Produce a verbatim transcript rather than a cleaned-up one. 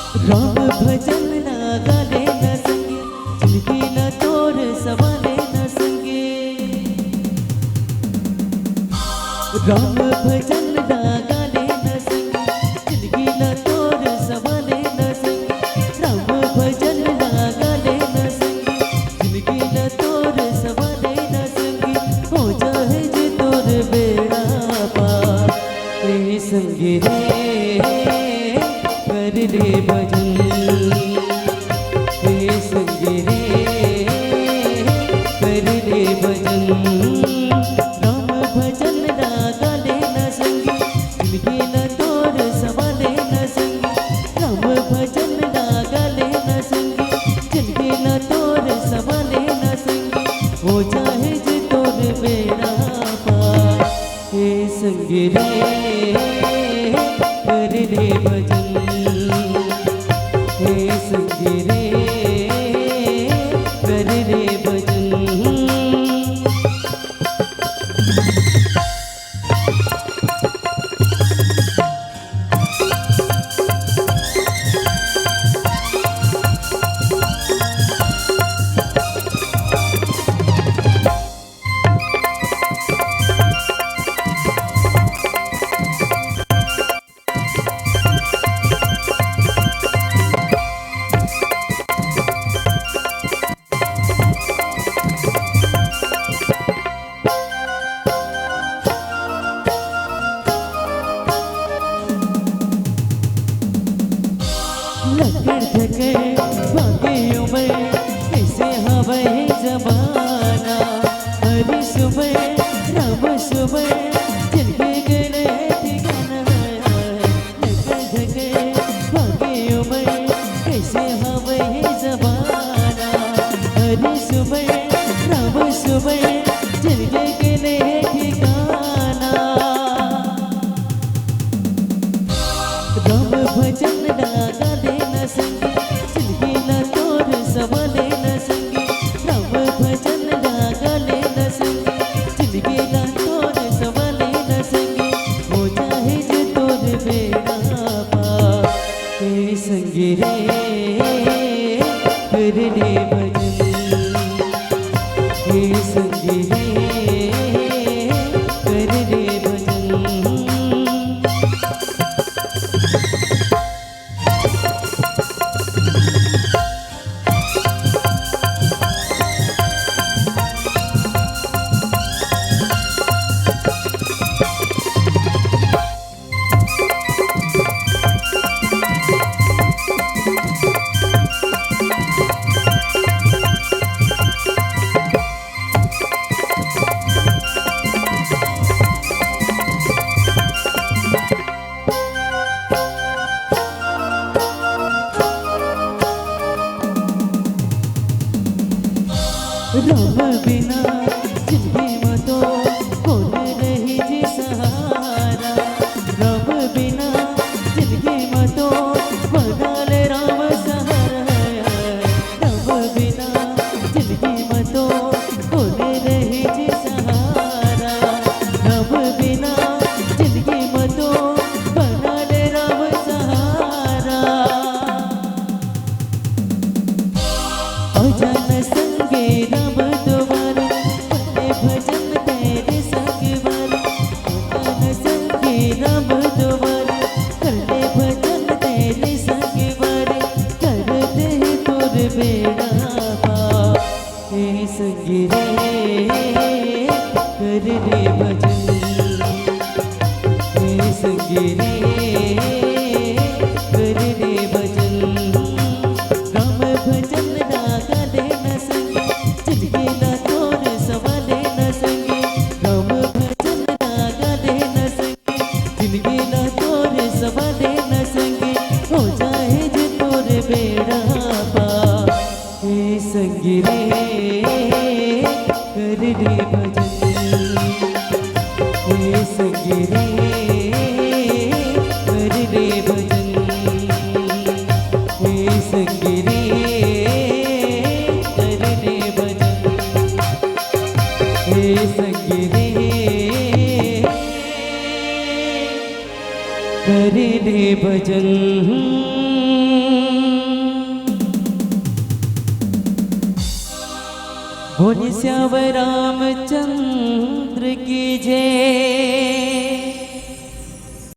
राम भजन ला गा ले न संगी, जिनगी ला तोर संवार ले न संगी। राम भजन ला गा ले न संगी, जिनगी ला तोर संवार ले न संगी। राम भजन ला गा ले न संगी, जिनगी ला तोर संवार ले न संगी। हो जाहे जे तोर बेड़ा पार, ए संगी रे, कर ले भजन। ए संगी रे, कर ले भजन। राम भजन ला गा ले न संगी, जिनगी ला तोर संवार ले न संगी। राम भजन ला गा ले न संगी, जिनगी ला तोर संवार ले न संगी। हो जाहे जे तोर बेड़ा पार, ए संगी रे, कर ले भजन। ए संगी रे, कर ले भजन। लकड़ झकड़ भागे उमर, कइसे हवय जमाना। हरि सुमर, राम सुमर, चल के गए ठिकाना। लकड़ झकड़ भागे उमर, कइसे हवय जमाना। हरि सुमर, राम सुमर, चल के गए ठिकाना। राम भजन ला गा ले न संगी, जिनगी ला तोर संवार ले न संगी। राम भजन ला गा ले न संगी, जिनगी ला तोर संवार ले न संगी। हो जाहे जे तोर बेड़ा पार, ए संगी रे, कर ले भजन। ए संगी रे, कर ले भजन। राम बिना जिनगी म तो कोन रही जी सहारा। राम बिना जिनगी म तो बना ले राम सहारा। राम बिना जिनगी म तो कोन रही जी सहारा। राम बिना जिनगी म तो बना ले राम सहारा। अजन संगे राम दुआर, कर ले भजन तेरे संग बर। अजन संगे राम दुआर, कर ले भजन तेरे संग बर। कर दे तोर बेड़ा पार, ए संगी रे, कर ले भजन। ए संगी रे, कर ले भजन। राम भजन ला गा ले न संगी, जिनगी ला तोर संवार ले न संगी। राम भजन ला गा ले न संगी, जिनगी ला तोर संवार ले न संगी। हो जाहे जे तोर बेड़ा पार, ए संगी रे, कर ले भजन। ए संगी रे, कर ले भजन। ए संगी रे, कर ले भजन। ए संगी रे, कर ले भजन। बोल सियावर रामचंद्र की जय।